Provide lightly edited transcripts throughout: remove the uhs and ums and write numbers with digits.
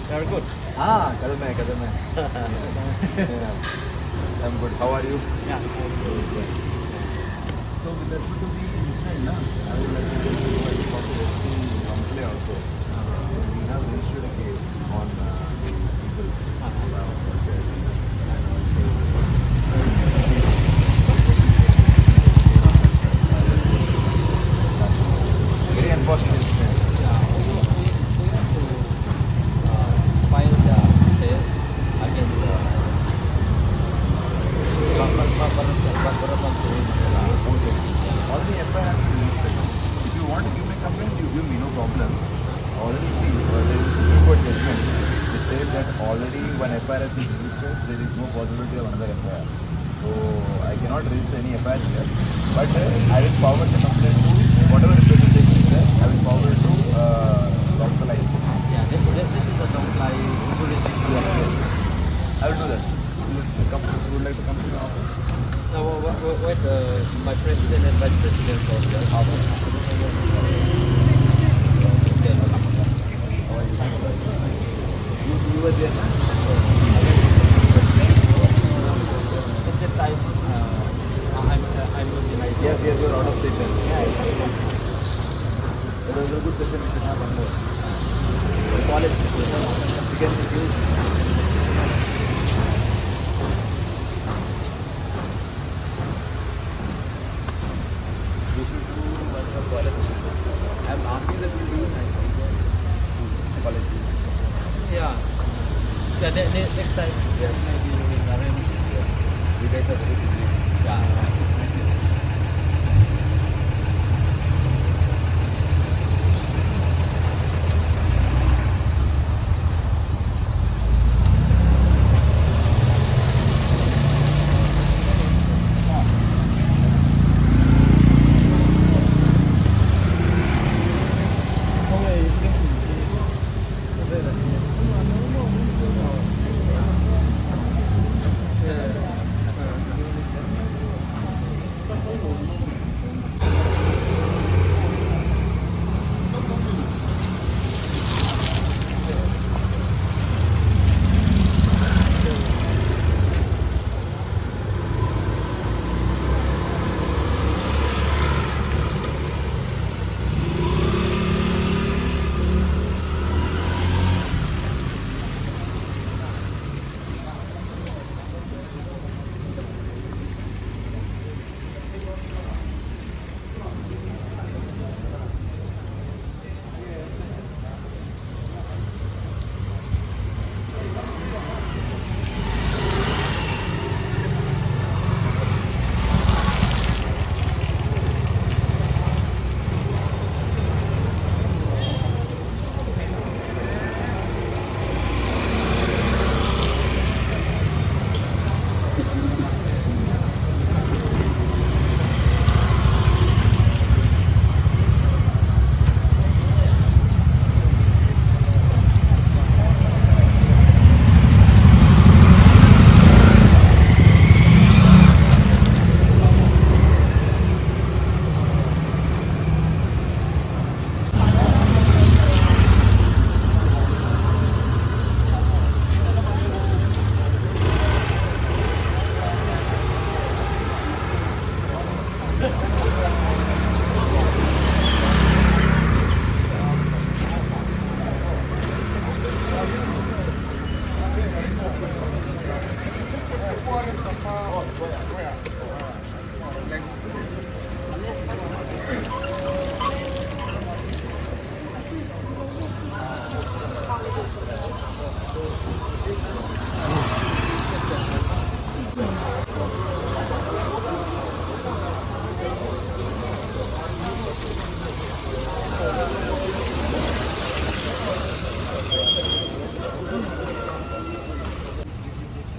Very good. Ah, Kadame, Kadame. Yeah. I'm good. How are you? Yeah. So with respect to the incident, na, I would like to tell you I talked to SP Rample also. We have registered a case on the people who have assaulted and also very unfortunate incident. Yeah. We have to file the case against the Okay. Already FIR has been registered. If you want to give me complaint, you give me, no problem. Already see, there is Supreme Court judgment which says that already one FIR has been registered, there is no possibility of another FIR. So I cannot register any FIR here. But I will forward the complaint to whatever representation is there, I will forward it to Longtalai. Yeah, this is a Dongklai jurisdiction. Yeah, yes. I will do that. You would like to come to my office? Now, wait, my president and vice president are here. Okay. How are you? You were there, na? At that time, I'm not in Nigeria. Yes, yes, you are out of station. Yeah, It was a good session. We should have one more. The college. We can use. We should do one for college. I'm asking that we do in school, college. Yeah. Yeah, next time, Yes. maybe we will arrange. Yeah. You guys are very busy. Yeah.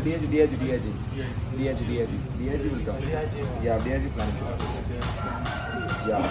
DIG, DIG, DIG, DIG, DIG, DIG will come. Yeah, DIG planning. Yeah.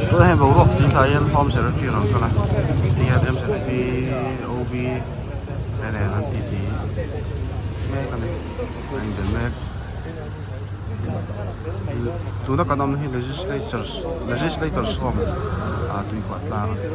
Tuna hei boruak tih thlai hian home secretary rawn kal a tihian mzp OB te nen an titi mek a ni a inbe mek tuna kan awm hi legislatures legislators home ah tuikhuah tlang a ni.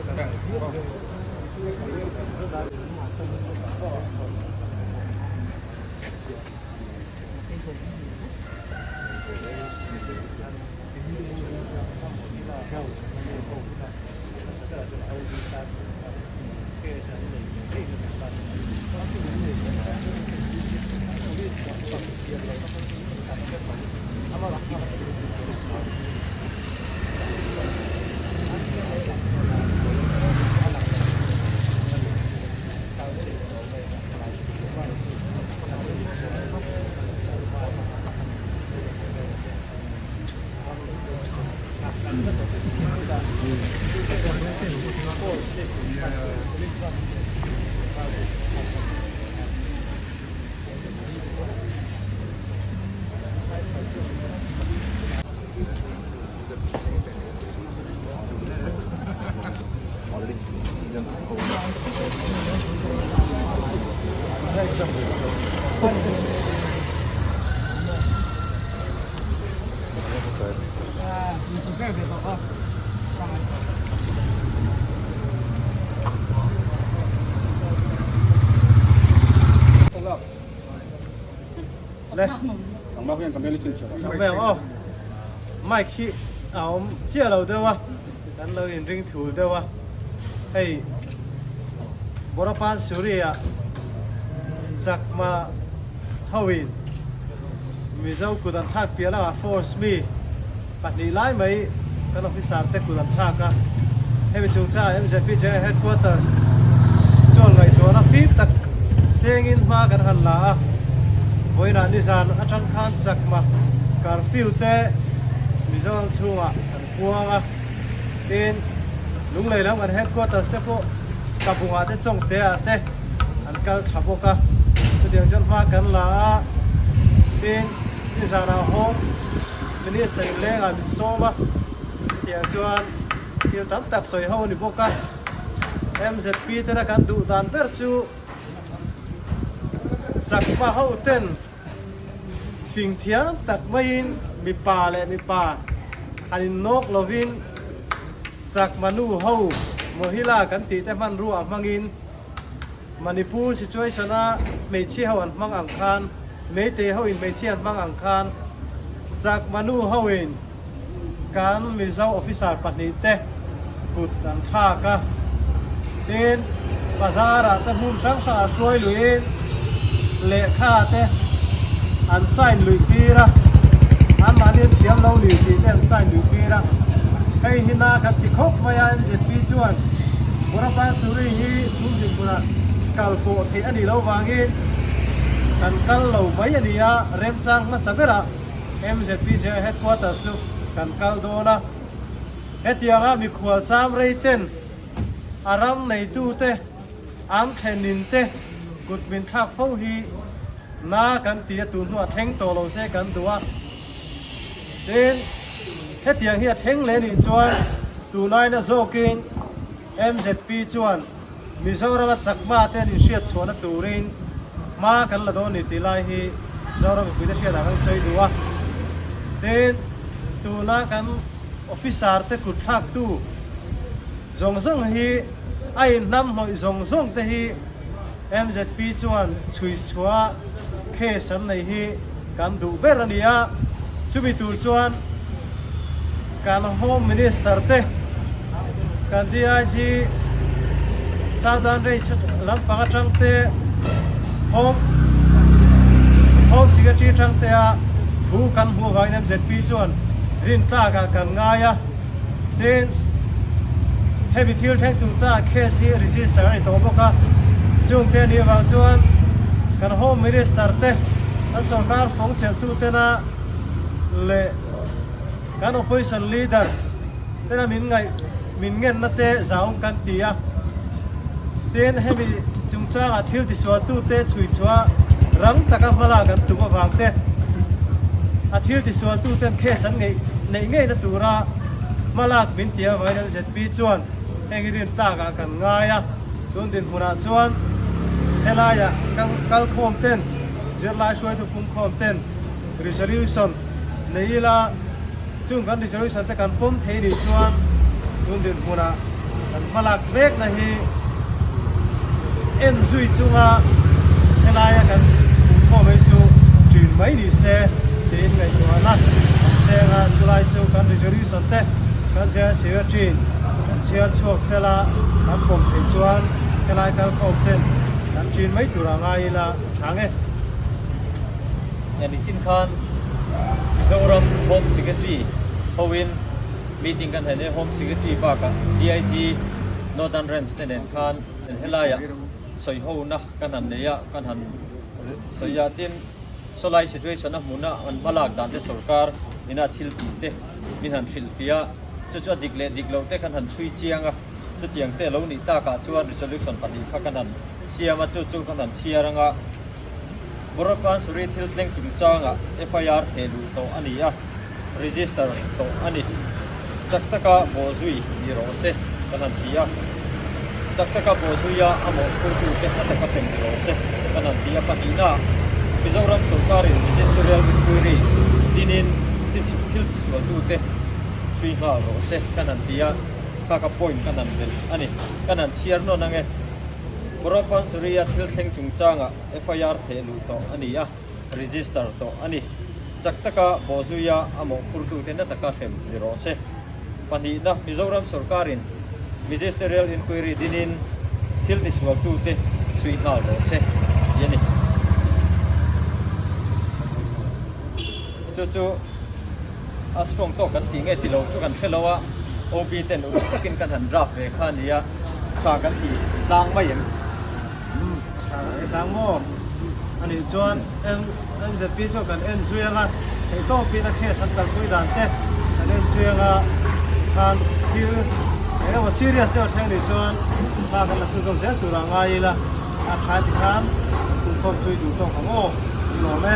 Mic hi a awm chiah lo deuh a kan lo in ring thul deuh a hei Borapan Suri ah Chakma ho in Mizo kut an thlak piah lamah force mi pahnih lai mai kan officer te kut an thlak a hemi chungchangah MZP General Headquarters chuan ngaihtuahna fim tak chengin hma kan han la a vawiinah nizan atang khan Chakma curfew te Mizoram chhungah an puang a tin Lunglei lam kan headquarters te pawh Tlabungah te Chawngte ah te an kal tha bawk a chutiang chuan hma kan la a tin nizanah home minister in lengah min sawm a chutiang chuan thil tam tak sawi ho a ni bawk a M_Z_P tena kan duh dan ber chu chakma ho ten fing thiam tak maiin mipa leh mipa han innawk lovin Chakma nu ho Mohila kan tih te hmanrua hmangin Manipur situation a hmeichhia ho an hmang ang khan Meitei ho in hmeichhia an hmang ang khan Chakma nu ho in kan Mizo officer pahnihte kut an thlak a. Tin, bazar ah te hmun hrang hrang ah hruai luihin lehkha te an sign luih tir a, anmahni an thiam lo ni tih te an sign luih tir a. Hei hi na kan ti khawp mai a, MZP chuan Burapasuri hi tun dinhmunah kal pawh theih a nih loh vangin kan kal lo mai a ni a, remchang hmasa berah MZP General Headquarters chu kan kal dawn a. Hetianga mikhual cham rei ten a ram neitute an thlenin te kut min thlak fo hi na kan ti a, tun hnuah thleng tawh lo se kan duh a. Tin, hetiang hi a thleng leh nih chuan tunaina zawkin MZP chuan Mizorama chakma te an inhriat chhuahna turin hma kan la dawn ni tih lai hi Zoram mipuite hriatah kan sawi duh a. Tin, tuna kan officer te kut thlaktu zawng zawng hi a inhnamhnawih zawng zawng te hi MZP chuan chhui chhuah case an nei hi kan duh ber a ni a. Chumi tur chuan kan Home Minister te, kan DIG Southern Range lampang atang te, Home Home Secretary atang te a thu kan hmuh avangin MZP chuan rintlakah kan ngai a. Tin, hemi thil thleng chungchangah case hi register a ni tawh bawk a, chungte a nih avang chuan kan Home Minister te, kan sorkar fawng chelhtu tena leh kan Opposition Leader tena min ngaih min ngenna te zahawm kan ti a. Tin, hemi chungchangah thil tisualtute chhui chhuah rang taka hmalak an tum avang te, a thil tisualtuten case an ngeih neih ngeihna tura hmalak min ti avangin MZP chuan heng hi rintlakah kan ngai a. Tun dinhmunah chuan helaiah kalkhawm ten, zirlai hruaitu pumkhawm ten resolution nei ila, Chung kan resolution te kan pawm thei nih chuan tun dinhmunah kan hmalak mekna hi en zui chunga helaia kan pumkhawm hi chu ṭin mai ni se tiin ngaihtuahna kan seng a, chulai chu kan resolution te kan General Secretary in kan chhiar chhuak sela kan pawm theih chuan helai kalkhawm ten kan ṭin mai tur a ngai ila a tha nge. Nichin khan Mizoram Home Secretary hoin meeting kan hen e, Home Secretary bakah DIG Northern Range te nen khan helaiah sawi hona kan han nei a, kan han sawi a, tin sawlai situation a hmuna an hmalak dan te sorkar ina thil tih te min han hrilh fiah a, chu chu a dik leh dik loh te kan han chhui chiang a, chutiang te lo nih takah chuan resolution pahnih kha kan han siam a, chu chu kan han chhiar anga. Burrapansuri thil thleng chungchangah FIR theh luh tawh a ni a, register tawh a ni. Chak taka bawhzui ni rawh se kan han ti a. Chak taka bawhzuia a mawhphurtute hla taka hrem ni rawh se kan han ti a. Pahnihna, Mizoram sorkarin Magisterial Inquiry dinin thil chisualtute chhui nghal rawh se kan han ti a. Kha ka point kan han belh a ni. Kan han chhiar nawn ange. Burrapansuri-a thil thleng chungchangah FIR theh luh tawh a ni a, register tawh a ni. Chak taka bawhzuia a mawhphurtute na taka hrem ni rawh se. Pahnihna, Mizoram sorkarin Magisterial Inquiry dinin thil tisualtute chhui nghal rawh se tih a ni. Chu chu a strong tawk kan tih nge ti lo chu kan hre lo a, OB ten uluk takin kan han draft ve kha a ni a, tha kan ti tlang mai em? Tlang maw? A nih chuan MZP chu kan en zui anga theihtawpin a case an kalpui dan te kan en zui anga khan thil eng emaw serious deuh a thleng nih chuan hma kan la chhunzawm zel tur ah ngai ila a tha ti khan kan tum khawm chu i duh tawk ang aw an lawm e.